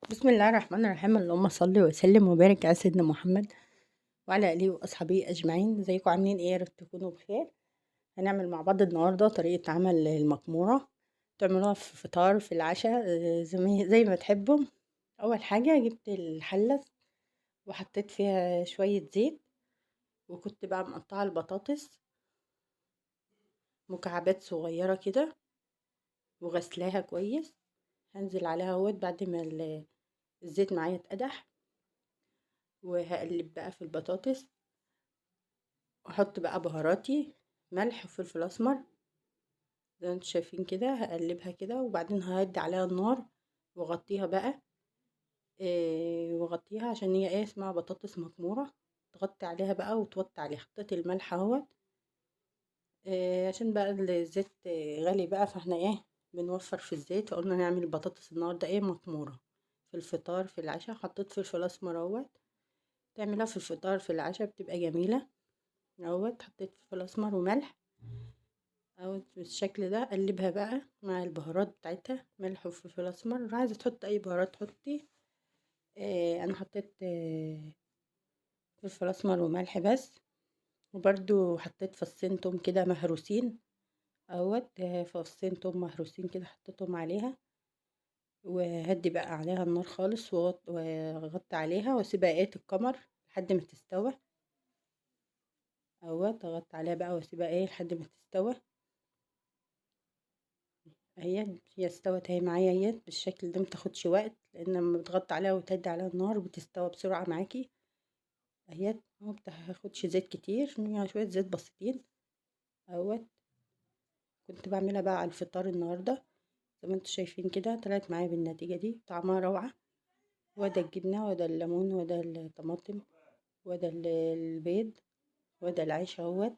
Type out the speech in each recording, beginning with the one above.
بسم الله الرحمن الرحيم. اللهم صل وسلم وبارك على سيدنا محمد وعلى اله واصحابه اجمعين. ازيكم عاملين ايه؟ يا رب تكونوا بخير. هنعمل مع بعض النهارده طريقه عمل المكموره، تعملوها في فطار في العشاء زي ما تحبوا. اول حاجة جبت الحلة وحطيت فيها شوية زيت، وكنت بقى مقطعه البطاطس مكعبات صغيرة كده وغسلاها كويس. هنزل عليها اهوت بعد ما الزيت معايا اتقدح، وهقلب بقى في البطاطس واحط بقى بهاراتي، ملح وفلفل اسمر زي ما انتم شايفين كده. هقلبها كده وبعدين ههدي عليها النار واغطيها بقى، واغطيها عشان هي ايه اسمها بطاطس مكموره. تغطي عليها بقى وتوطي عليها. حطيت الملح اهوت عشان بقى الزيت غالي بقى، فاحنا ايه بنوفر في الزيت، فقلنا نعمل بطاطس النهارده ايه مكموره في الفطار في العشاء. حطيت فلفل اسمر اهوت، تعملها في الفطار في العشاء بتبقى جميلة اهوت. حطيت فلفل اسمر وملح اهوت بالشكل ده. قلبها بقى مع البهارات بتاعتها، ملح وفلفل اسمر. عايزه تحط اي بهارات حطي، انا حطيت فلفل اسمر وملح بس. وبرده حطيت فصين توم كده مهروسين اهوت، فصين توم مهروسين كده حطيتهم عليها. وهدي بقى عليها النار خالص واغطي عليها واسيبها ايه تتكمر لحد ما تستوى اهوت. اغطي عليها بقى واسيبها ايه لحد ما تستوى. اهي هي استوت اهي معايا اهي بالشكل ده، متاخدش وقت لان لما بتغطي عليها وتهدي عليها النار بتستوى بسرعة معاكي اهي. ما بتاخدش زيت كتير، يعني شوية زيت بسيطين اهوت. كنت بعملها بقى على الفطار النهارده زي ما انتم شايفين كده، طلعت معايا بالنتيجة دي، طعمها روعه. وده الجبنة وده الليمون وده الطماطم وده البيض وده العيش اهوت.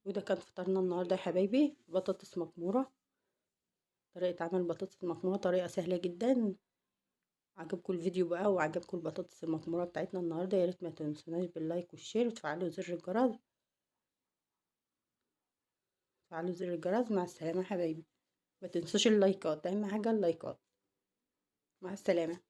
وده كان فطارنا النهارده يا حبايبي، بطاطس مكموره. طريقه عمل بطاطس المكموره طريقه سهلة جدا. عجبكم الفيديو بقى وعجبكم البطاطس المكموره بتاعتنا النهارده، يا ريت ما تنسوناش بال like وال share وتفعلوا زر الجرس. تفعلوا زر الجرس. مع السلامة يا حبايبي، ما تنسوش اللايكات، اهم حاجة اللايكات. مع السلامة.